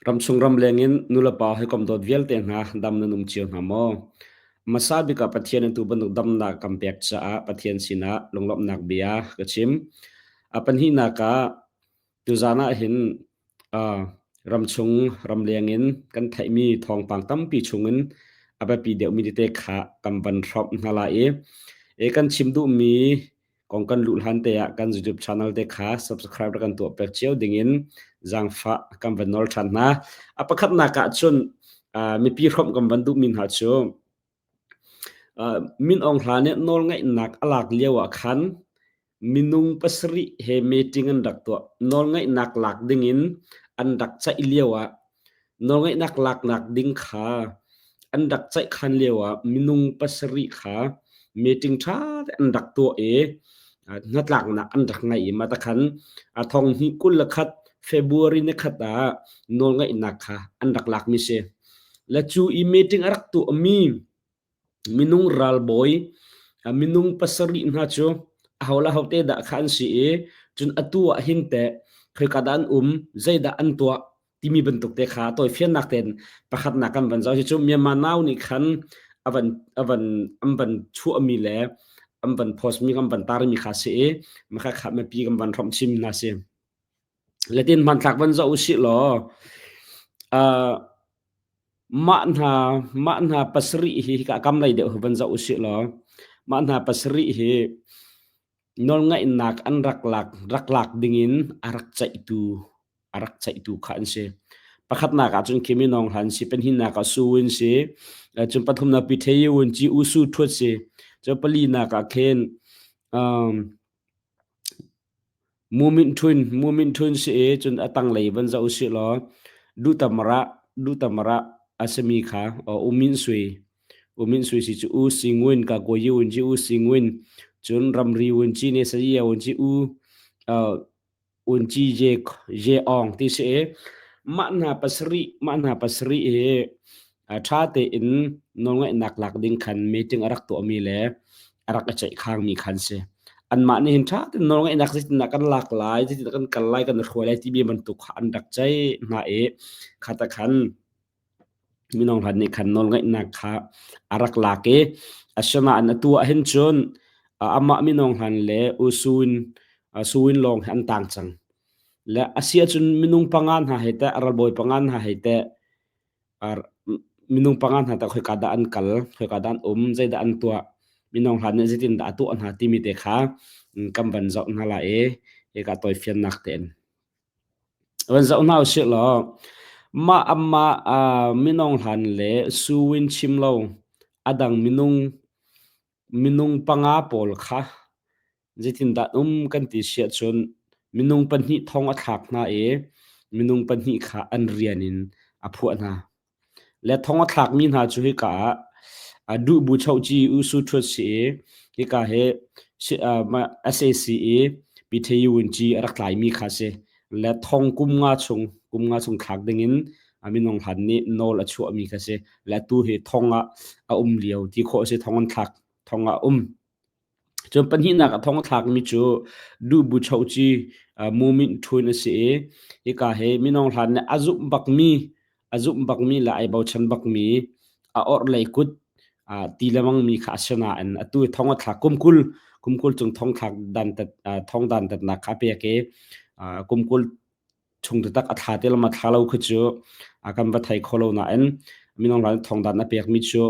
Ramchung ramleng in nulepa hawikom dawt vialte hna dam nan um cio hna maw? Hmasa bik ah Pathian atu bantuk damnak kan pek caah Pathian sinah lunglawmhnak bia ka chim. A pahnihnak ah tuzaan ah hin uh, ramchung ramleng in kan theihmi thawngpang tampi chungin a biapi deuhmi tete kha kan van hrawmh hna lai i, i kan chim duhmi kong kan luh hlan te ah kan YouTube channel te kha subscribe kan tuah pek cio dingin zaangfah kan van nawl ṭhan hna. A pakhatnak ah cun mipi hrawmh kan van duhmi hna cu Min Aung Hlaing nih nawlngaihnak a lak lio ah khan minung pasarih he meeting an rak tuah. Nawlngaihnak lak dingin an rak ceih lio ah Nawlngeihnak laknak ding kha an rak ceihkhan lioah minung pasarih kha meeting ṭha tein an rak tuah i hnatlaknak an rak ngei i mah takhan thong hnih 21 February ni khat ah nawlngeihnak kha an rak lakmi si. Le cu i meeting a rak tuahmi Minung ralbawi minung pasarih hna cu aho le ahote dah kha an si i cun atu ah hin teh khoika dah an um, zeidah an tuah timi bantuk te kha tawifiannak tein pakhatnak kan van zoh. Cucu Myanmar Now nih khan a van a van an van chuahmi le an van post mi kan van tarmi kha si i maka kha mipi kan van hrawmh chin hna si. Latin hmanthlak van zoh usih law uh, Mah hna mah hna pasarih hi hika kam lei deuh hi van zoh usih law mah hna pasarih hi nawlngaihnak an rak lak rak lak dingin a rak ceihtu a rak ceihtu kha an si. Pakhatnak ah cun Kimi Nawng Hlan si, pahnihnak ah Su Win si, cun pathumnak Pi Thei Wun Ci U Su Htut si, cun palinak ah khin um, Mu Min Htun si i cun a tanglei van zoh usih law Duhtamara a simi kha U Min Sui U Min Sui si cu U Si Ngwin ka Kawi Wun ci U Si Ngwin cun ramri Wun ci ne Saya Wun ci U Wun Ci Ye Aung ti si i mah hna pasarih hi Ṭha tein nawlngaihnak lak ding khan meeting a rak tuahmi le a rak i ceihkhangmi khan si. Anmah nih hin ṭha tein nawlngaihnak zeitindah kan lak lai, zeitindah kan kal lai, kan i hruai lai timi bantuk kha an rak ceih hna i kha ta khan mino hna nih khan nawlngaihnak kha a rak lak i asinain atu ah hin cun amah mino hna le U Suin Suin lawng hi an tang cang. Le a si ahcun minung panga hna hei teh, ralbawi panga hna hei teh Minung panga hna tah khoika dah an kal, khoika dah an um, zeidah an tuah, mino hna nih zeitindah a tuah hna timi te kha kan van zoh hna lai i hika tawifiannak tein van zoh hna usih law mah amah mino hlan le suwin chim lo a dang minung minung panga pawl kha Zeitindah um kan ti si ahcun minung pahnih thong a thlak hna i minung pahnih kha an rian in a phuah hna. Le thong a thlakmi hna cu hika ah duhbu chohci U Su Htut si i hika hi SAC i Pyi Wunci a rak tlaimi kha si. Le thong kum nga chung kum nga chung thlak dingin minung hlan nih nawl a chuahmi kha si. Le atu hi thong ah a um lio ti khawh a si thong an thlak thong ah a um. Cun pahnihnak a thong a thlakmi cu Duhbu Chohci Mu Min Htun a si i hika hi Minung Hlan nih a zumh bakmi a zumh bakmi le ai bochan bakmi a orhlei kut ti lemangmi kha a si nain atu i thong a thlak kum 20 kum 20 cung thong thlak dantat thong dantatnak kha a pek i kum 20 chung taktak a thla te lam a thla lo khi cu kan va thei kho lo nain minung ral thong dan a pekmi cu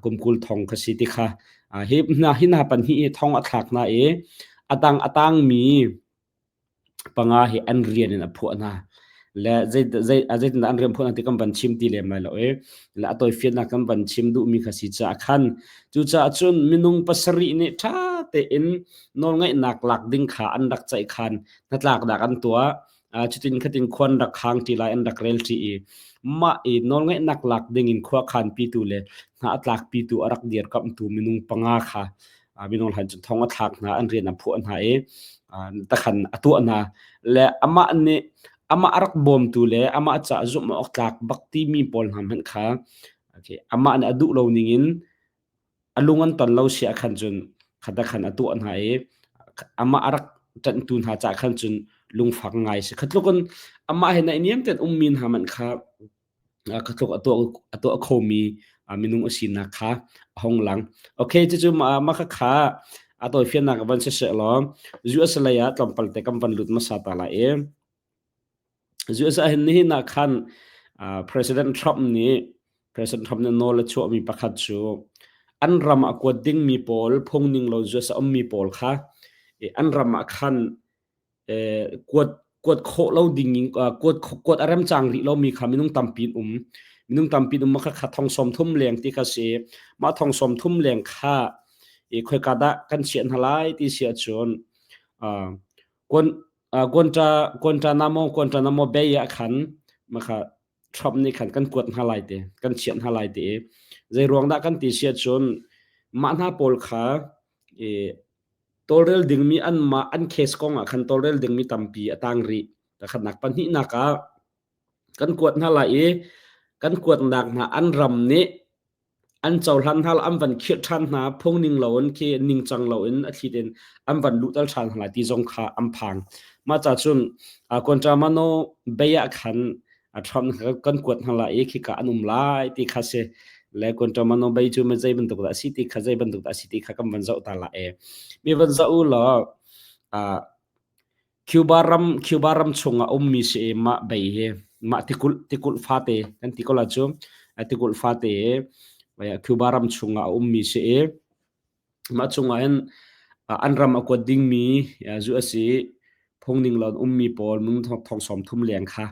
kum 20 thong kha si ti kha hi hna hi hna pan hi thong a thlak hna i atang atangmi panga hi an rian in a phuah hna le zei zei zeitindah an rian phuah hna ti kan van chim ti lem lai lo i le a tawifiannak kan van chim duhmi kha si caah khan cucaah cun minung pasarih nih ṭha tein nawlngaihnak lak ding kha an rak ceih khan hnatlaknak an tuah. Cutin khatin khuan rak khang ṭi lai an rak rel ṭi i mah i nawlngeihnak lak dingin khua khanpitu le hna a tlakpitu a rak dirkamhtu minung panga kha minung hlan cun thong a thlak hna an rian a phuah hna i takhan a tuah hna le amah nih amah a rak bawmtu le amah caah zumh awk tlak bak timi pawl hna hmanh kha okay, amah nih a duh lo ningin A lung an ton lo si ah khan cun khat ah khan a tuah hna i amah a rak ṭanhtu hna caah khan cun lungfak ngai a si. Kha tluk in Amah he naihniam tein ummi hna hmanh kha ka tluk a tuah khomi minung a sinak kha a hung lang. Okay, cucu mah kha a tawifiannak van si seh law US lei ah tlawmpal te kan van lut hmasa ta lai i US ah hin nihin ah khan President Trump nih President Trump nih nawl a chuahmi pakhat cu an ram ah kuat dingmi pawl phung ning lo US a ummi pawl kha an ram ah khan kuat kuat khawh lo ding in kuat kuat a remcang rih lomi kha minung tampi an um. Minung tampi an um kha kha thong 30 leng ti kha si. Mah thong 30 leng kha i khoika dah kan chiah hna lai ti si ahcun Guantanamo Guantanamo Bay ah khan makha Trump nih khan kan kuat hna lai te kan chiah hna lai te zei ruang dah kan ti si ahcun mah hna pawl kha i Tawlrel dingmi anmah an case kong ah khan tawlrel dingmi tampi a tang rih. Pakhatnak pahnihnak ah kan kuat hna lai i kan kuatnak hna an ram nih an cohlan hna an van khirh ṭhan hna phung ning loin khi ningcang loin a thlit in an van luhter ṭhan hna lai ti zong kha an phang. Mah ca cun Guantanamo Bay ah khan a Trump kan kuat hna lai i khika an um lai ti kha si le Guantanamo Bay cu zei bantuk dah a si ti kha zei bantuk dah a si ti kha kan van zoh ta la e mi van zoh u law Cuba ram Cuba ram chungah ummi si i mah bay hi mah tikulh tikulh fate kan ti ko la cu tikulh fate Cuba ram chungah a ummi si i Mah chungah hin an ram a kuat dingmi zu a si. Phungning lo in ummi pawl minung thong 30 leng kha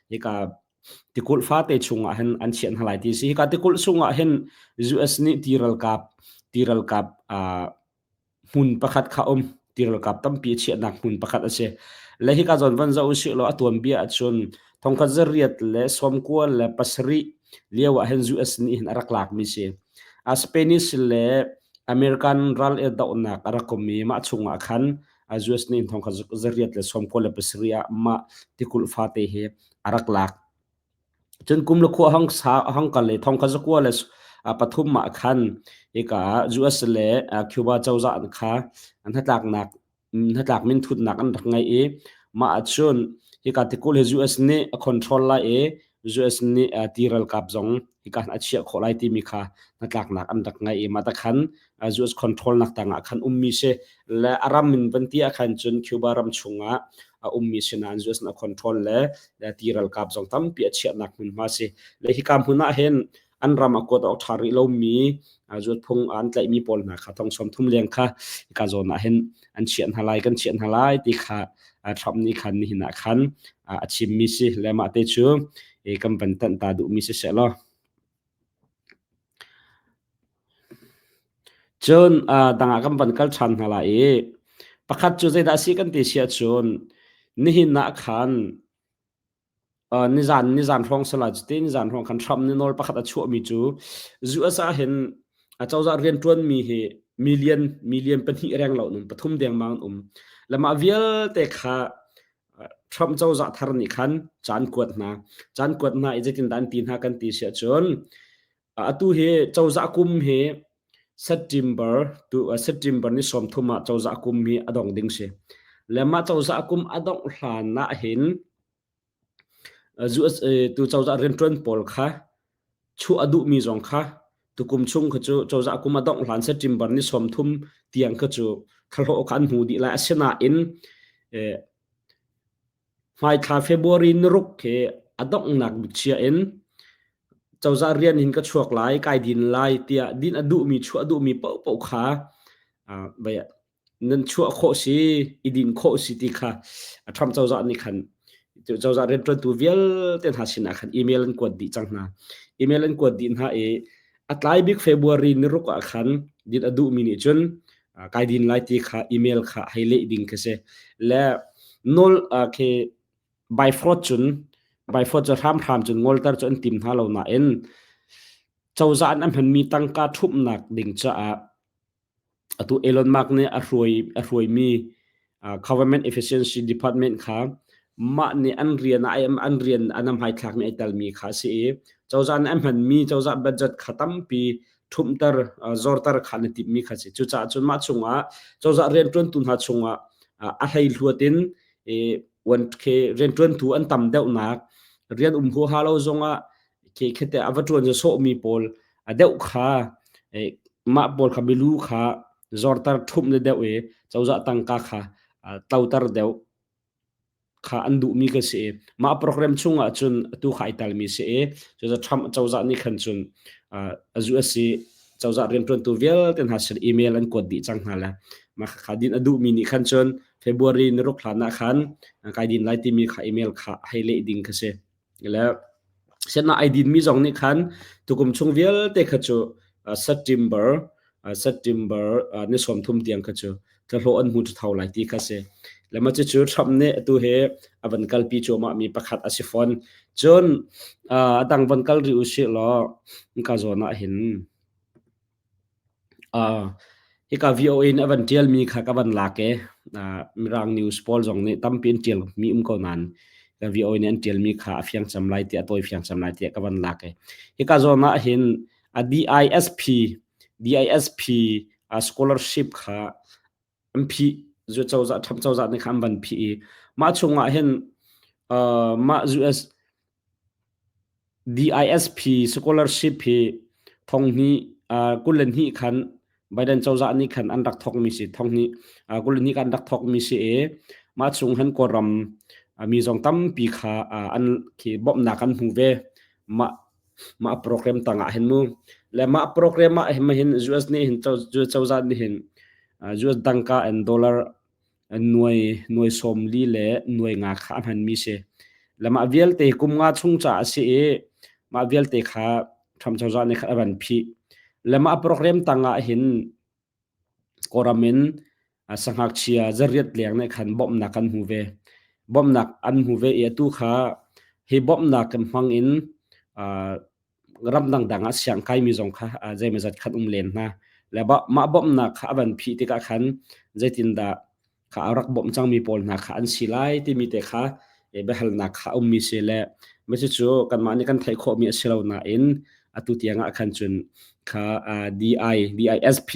hika tikulh fate chungah hin an chiah hna lai ti a si. Hika tikulh chungah hin US nih ti ralkap ti ralkap hmun pakhat kha um. Ti ralkap tampi a chiahnak hmun pakhat a si. Le hika zawn van zoh usih law a tuanbia ahcun 1897 lio ah hin US nih hin a rak lakmi si. A Spanish le American ral i dohnak a rak um i mah chungah khan US nih 1897 ah mah tikulh fate hi a rak lak. Cun kum le khua hong sa hong kal i thong kha zakua le pathum ah khan hika US le Cuba cozah kha an hnatlaknak hnatlak minthutnak an rak ngei i mah ahcun hika tikulh hi US nih a control lai i US nih ti ralkap zong hika a chiah khawh lai timi kha hnatlaknak an rak ngei i mah takhan US control nak tangah khan ummi si le a ram in van ti ah khan cun Cuba ram chungah a ummi si nain US nih a control le ti ralkap zong tampi a chiahnak hmunhma si le hika hmun ah hin an ram a kuat awk ṭha rih lomi zuatphung an tlaihmi pawl hna kha thong 30 leng kha hika zawn ah hin an chiah hna lai kan chiah hna lai ti kha Trump nih khan nihin ah khan a chimmi si le mah te cu kan van tanh ta duhmi si seh law. Cun dang ah kan van kal ṭhan hna lai i pakhat cu zeidah a si kan ti si ahcun nihin ah khan Nizan nizan hrawng sala cuti nizan hrawng khan Trump nih nawl pakhat a chuahmi cu US ah hin acozah rianṭuanmi hi million million pahnih reng lo an um pathum dengmang an um. Le mah vialte kha Trump cozah thar nih khan caan kuat hna. Caan kuat hna i zeitindah an ti hna kan ti si ahcun Atu hi cozah kum hi September tu September ni 30 ah cozah kum hi a dong ding si. Le mah cozah kum a dongh hlan ah hin US tu cozah rianṭuan pawl kha chuah a duhmi zong kha tukum chung kha cu cozah kum a dongh hlan September ni 30 tiang kha cu thlahlawh kha an hmu dih lai. Asinain Hmaithla February niruk khi a donghnak bik chia in cozah rian hin ka chuak lai, kai din lai tiah din a duhmi chuah a duhmi paohpaoh kha nan chuah khawh si, i din khawh si ti kha Trump cozah nih khan cozah rianṭuantu vialte hna sinah khan email an kuat dih cang hna. Email an kuat dih hna i a tlai bik February niruk ah khan din a duhmi nih cun kai din lai ti kha email kha hei leh ding khi si. Le nawl khi by fraud cun by fraud cu hramhram cun ngolter cu an tim hna lo nain cozah an hmanmi tangka ṭhumhnak ding caah atu Elon Musk nih a hruai a hruaimi Government Efficiency Department kha mah nih an rian ah an rian an hmaithlakmi ai telmi kha a si i cozah nih a hmanmi cozah budget kha tampi ṭhumhter zorter kha an i timhmi kha a si. Cucaah cun mah chungah cozah rianṭuantu hna chungah a hleihluat in i. Uan khi rianṭuantu an tam deuhnak, rian um huaha lo zongah khi khite a va ṭuan sawhmi pawl a deuh kha mah pawl kha milu kha zorter ṭhumh le deuh i cozah tangka kha tloter deuh kha an duhmi ka si i mah program chungah cun atu kha ai telmi si i cucu Trump cozah nih khan cun a US i cozah rianṭuantu vialte hna sin email an kuat dih cang hna le mah kha din a duhmi nih khan cun February ni ruk hlan ah khan kai din lai timi kha email kha hei leh ding kha si. Le sian ai dinmi zong nih khan tukum chung vialte kha cu September September ni 30 tiang kha cu thlahlawh an hmu tho lai ti kha si. Le mah cucu Trump nih atu hi a van kalpi cuahmah mi pakhat a si fawn. Cun a dang van kal rih usih law ka zawn ah hin hika VOA nih a van ṭialmi kha ka van lak i Mirang news pawl zong nih tampi an ṭialmi um ko nain ka VOA nih an ṭialmi kha a fiang cem lai tiah a tawi fiang cem lai tiah ka van lak i hika zawn ah hin a DISP DISP scholarship kha an phih cozah Trump cozah nih kha an van phih i mah chungah hin mah US DISP scholarship hi thonghnih 22 khan Biden cozah nih khan an rak thawkmi si thonghnih 22 khan an rak thawkmi si i mah chung han Kawlram mi zong tampi kha an khi bawmhnak an hmu ve mah mah program tangah hin mu le mah program ah hin hin US nih hin cozah nih hin US tangka and dollar nuai nuai 40 le nuai nga kha a hmanmi si le mah vialte kum nga chung ca a si i mah vialte kha Trump cozah nih khan a van phih le mah program tangah hin Kawlram in sangngakchia zariat leng nih khan bawmhnak kan hmu ve. Bawmhnak an hmu ve i atu kha hi bawmhnak kan hmang in ram dangdang ah siang kaimi zong kha zeimawzat khan um len hna. Le mah bawmhnak kha a van phih tikah khan zeitindah kha a rak bawmh cangmi pawl hna kha an si lai timi te kha biahalnak kha a ummi si le cucu kanmah nih kan theih khawhmi a si lo nain atu tiang ah khan cun kha DI DISP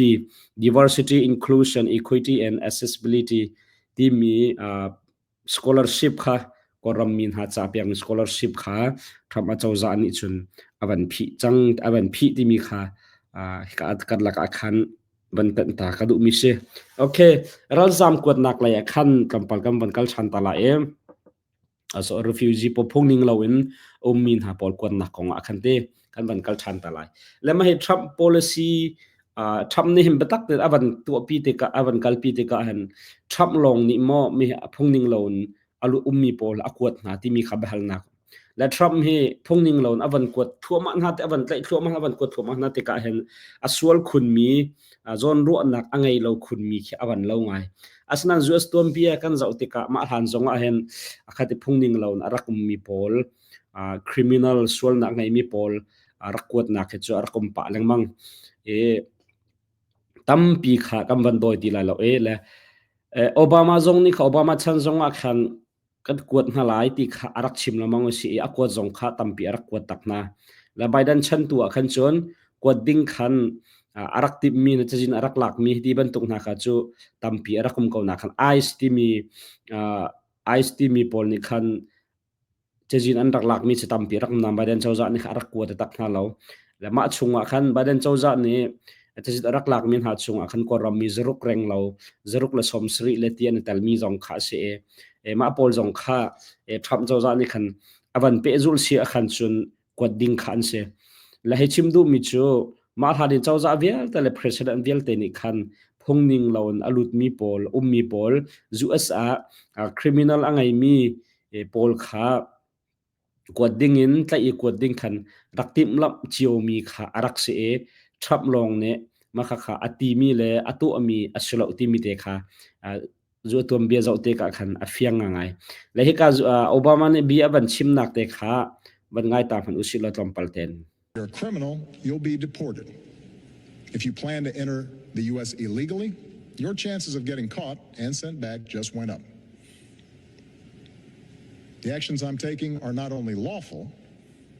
Diversity Inclusion Equity and Accessibility timi scholarship kha Kawlram mi hna ca pekmi scholarship kha Trump acozah nih cun a van phih cang a van phih timi kha hika karlak ah khan van tanh ta ka duhmi si. Okay, ralzam kuatnak lei ah khan tlawmpal kan van kal ṭhan ta lai i so refugee pawl phung ning loin ummi hna pawl kuatnak kong ah khan te kan van kal ṭhan ta lai. Le mah hi Trump policy Trump nih hin biatak tein a van tuahpi tikah a van kalpi tikah hin Trump lawng nih maw mi phung ning loin a ummi pawl a kuat hna timi kha biahalnak le Trump hi phungning loin a van kuat thluahmah hna te a van tlaih thluahmah a van kuat thluahmah hna tikah hin a sual khunmi zawnruahnak a ngei lo khunmi khi a van lo ngai. Asinain US tuanbia kan zoh tikah mah hlan zong ah hin a khat i phungning loin a rak ummi pawl criminal sualnak ngeimi pawl rak kuatnak hi cu a rak um pah lengmang. I tampi kha kan van dawi ti lai lo e le Obama zong nih kha Obama chan zong ah khan kan kuat hna lai ti kha a rak chim lengmang a si i a kuat zong kha tampi a rak kuat tak hna. Le Biden chan tu ah khan cun kuat ding khan a rak timhmi na cazin a rak lakmi ti bantuk hna kha cu tampi a rak um ko na khan ICE timi ICE timi pawl nih khan cazin an rak lakmi cu tampi rak um nain Biden cozah nih a rak kua taktak hna lo. Le mah chungah khan Biden cozah nih cazin a rak lakmi hna chungah khan Kawlram mi zaruk reng lo, zaruk le 70 le ti an i telmi zong kha a si i, e, mah pawl zong kha e, Trump cozah nih khan a van pehzulh si ah khan cun kuat ding kha an si. Le hei chim duhmi cu mah hlan in cozah vialte le president vialte nih khan phungning loin a lutmi pawl, ummi pawl, US ah criminal a ngeimi pawl kha kuat ding in tlaih i kuat ding khan rak timhlamh ciomi kha a rak si i Trump lawng nih mah khakha a timi le a tuahmi a si lo timi te kha zu tuanbia zoh te ka khan a fiang ngai. Le hika Obama nih bia a van chimnak te kha van ngai ta hmanh usih law tlawmpal ten. You're a criminal, you'll be deported. If you plan to enter the U.S. illegally, your chances of getting caught and sent back just went up. The actions I'm taking are not only lawful,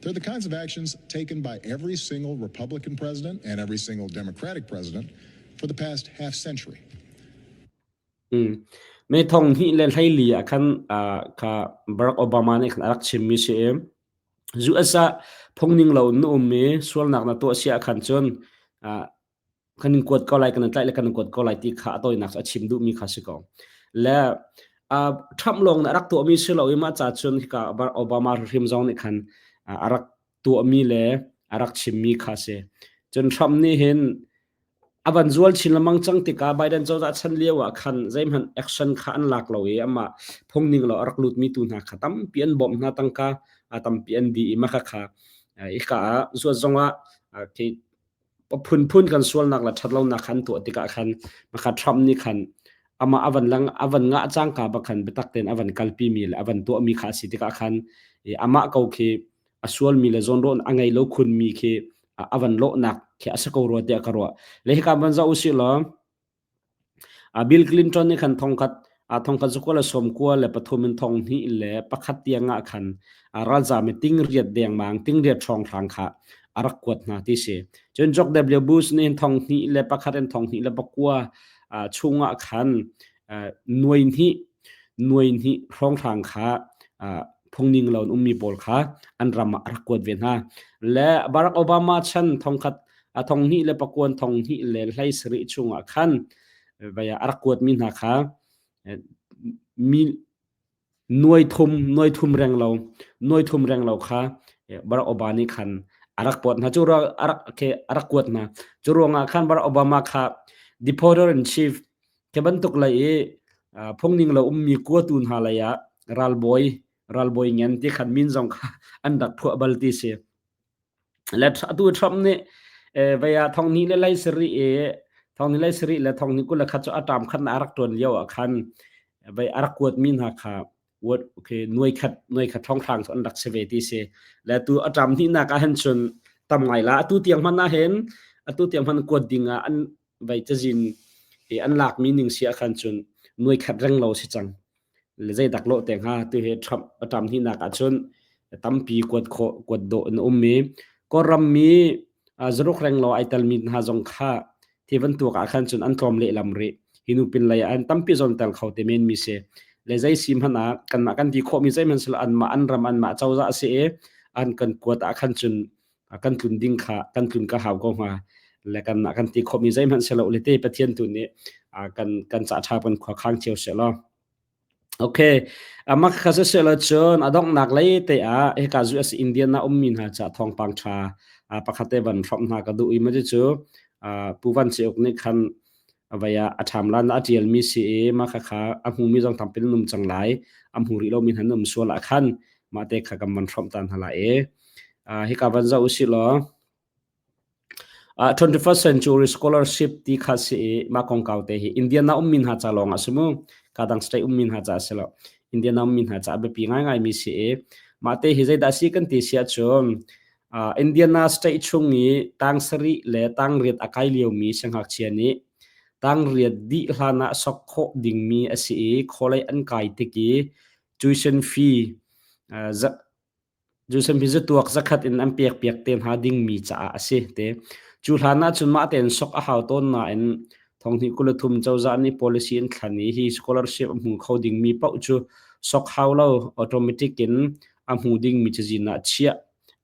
they're the kinds of actions taken by every single Republican president and every single Democratic president for the past half century. May thong hnih le 14 ah khan kha Barack Obama nih khan a rak chimmi si i US ah phungning lo na um i sualnak na tuah si ah khan cun kan in kuat ko lai, kan in tlaih le kan in kuat ko lai ti kha a tawinak cu a chim duhmi kha si ko. Le Trump lawng nih a rak tuahmi si lo i mah ca cun hika Obama hrim zong nih khan a rak tuahmi le a rak chimmi kha si. Cun Trump nih hin a van zual chin lengmang cang tikah Biden cozah chan lio ah khan zeihmanh action kha an lak lo i amah phungning lo a rak lutmi tu hna kha tampi an bawmh hna, tangka tampi an dih i mah kha hika ah zuat zongah khi phunphun kan sualnak le ṭhatlonak khan tuah tikah khan makha Trump nih khan amah a van lang a van ngah cangka bak khan biatak tein a van kalpi mi le a van tuahmi kha a si tikah khan amah ko khi a sualmi le zawnruah a ngei lo khunmi khi a van lawhnak khi a si ko rua tiah ka ruah. Le hika van zoh usih law Bill Clinton nih khan thongkhat thongkhat zakua le sawmkua le pathum in thong hnih le pakhat tiang ah khan ralzam i tingriat dengmang tingriat hrawnghrang kha a rak kuat hna ti si. Cun George W. Bush nih thong hnih le pakhat in thong hnih le pakua chungah khan nuai hnih nuai hnih hrawnghrang kha phungning lo in ummi pawl kha an ram ah a rak kuat ve hna. Le Barack Obama chan thongkhat a thong hnih le pakuan thong hnih le hlei sarih chungah khan vaya a rak kuatmi hna kha mi nuai thum nuai thum reng lo nuai thum reng lo kha Barack Obama nih khan a rak pawt hna cu a rak a rak kuat hna. Cu ruangah khan Barack Obama kha deporter in chief ke bantuk lei i phungning lo ummi kuatu hna lei ah ralbawi ralbawi ngen ti khan min zong kha an rak phuah bal ti si. Le atu Trump nih vei ah thong hnih le lei sarih i thong hnih lei sarih le thong hnih 21 cu a ṭam khat na a rak ṭuan lio ah khan vei a rak kuatmi hna kha what okay nuai khat nuai khat thonghrang cu an rak si ve ti si. Le tu a ṭam hnihnak ah hin cun tam ngai la atu tiang hmanh ah hin atu tiang hmanh kuat ding ah an vei cazin i an lakmi ning si ah khan cun nuai khat reng lo si cang. Le zeidak lawh te hnga tu hi Trump a ṭam hnihnak ah cun tampi kuat khawh kuat dawh in um i Kawlram mi zaruk reng lo ai telmi hna zong kha thi bantuk ah khan cun an tlawm lehlam rih. Hi nu pin lei ah an tampi zon tel kho te men mi si. Le zei si hmanh ah kanmah kan ti khawhmi zeihmanh silo anmah an ram anmah cozah a si i an kan kuat ah khan cun kan tlun ding kha kan tlun ka hau ko hnga. Le kan kan ti khawhmi zeihmanh silo le te Pathian tu nih kan kan ca ṭha kan khua khang cio seh law. Okay, amak kha siselaw cun a donghnak lei te ah hika US Indian ah ummi hna ca thawngpang ṭha pakhat te van hrawmh hna ka duh i mah cu Pu Van Ceuk nih khan vei ah a ṭham lan a ṭialmi si i mah khakha a hmumi zong tampi nan um cang lai. A hmu rih lomi hna nan um sual ah khan mah te kha kan van hrawmh ta hna lai i hika van zoh usih law 21st century scholarship ti kha si i mah kongkau te hi Indiana ummi hna ca lawng ah si mu. Ka dang state ummi hna ca a si lo. Indiana ummi hna ca a biapi ngaingai mi si i mah te hi zeidah si kan ti si ahcun Indiana state chung i tang sarih le tang riat a kai liomi siangngakchia nih tang riat dih hlan ah sok khawh dingmi a si i khualei an kai tik i tuition fee Zusampi zatuak zakhat in an pekpiak te hna dingmi caah a si te. Cu hlan ahcun mah tein sok a hau tawn nain thonghnih 23 cozah nih policy an thlan i hi scholarship a hmu kho dingmi paoh cu sok hau lo automatic in a hmu dingmi cazin ah chiah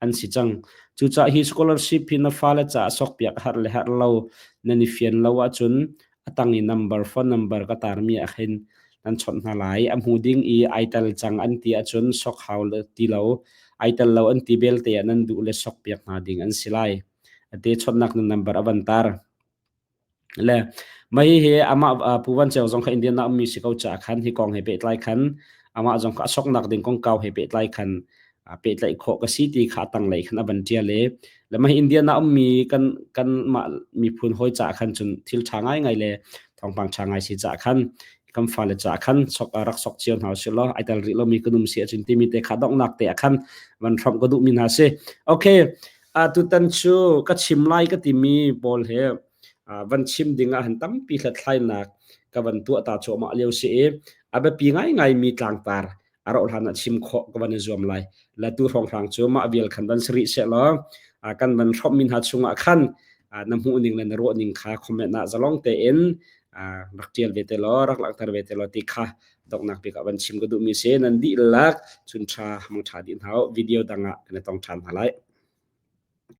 an si cang. Cucaah hi scholarship hi na fale caah sokpiak har le har lo nan i fian lo ahcun a tang i number phone number ka tarmi ah khin nan chawnh hna lai. A hmu ding i ai tel cang an ti ahcun sok hau ti lo, ai tel lo an ti belte ah nan duh le sok piak hna ding an si lai. Ate chawnhnak nan number a van tar. Le mah hihi amah Pu Van Ceu zong kha Indian ah ummi si ko caah khan hi kong he pehtlai khan amah zong kha a soknak ding kongkau he pehtlai khan pehtlaih khawh ka si ti kha a tanglei khan a van ṭial i le mah Indian ah ummi kan kanmah miphun hawi caah khan cun thil ṭha ngaingai le thawngpang ṭha ngai si caah khan kan fale caah khan sok rak sok cio hna usih law ai tel rih lomi kan um si ahcun timi te kha donghnak te ah khan van hrawmh ka duhmi hna si. Okay, tutan cu ka chim lai ka timi pawl he van chim ding ah han tampi hlathlainak ka van tuah ta cuahmah lio si i a biapi ngaingai mi tlangtar a rauh hlan ah chim khawh ka van i zuam lai. La tu hrawnghrang cu mah vial khan van si rih seh law kan van hrawmh mi hna chungah khan na hmuh ning le na ruah ning kha comment ah zalong tein. Rak ṭial ve te law, rak langhter ve te law ti kha donghnak bik ah van chim ka duhmi si. Nan dihlak chun ṭha, mang ṭha dih hna u. Video dang ah kan i tong ṭhan hna lai.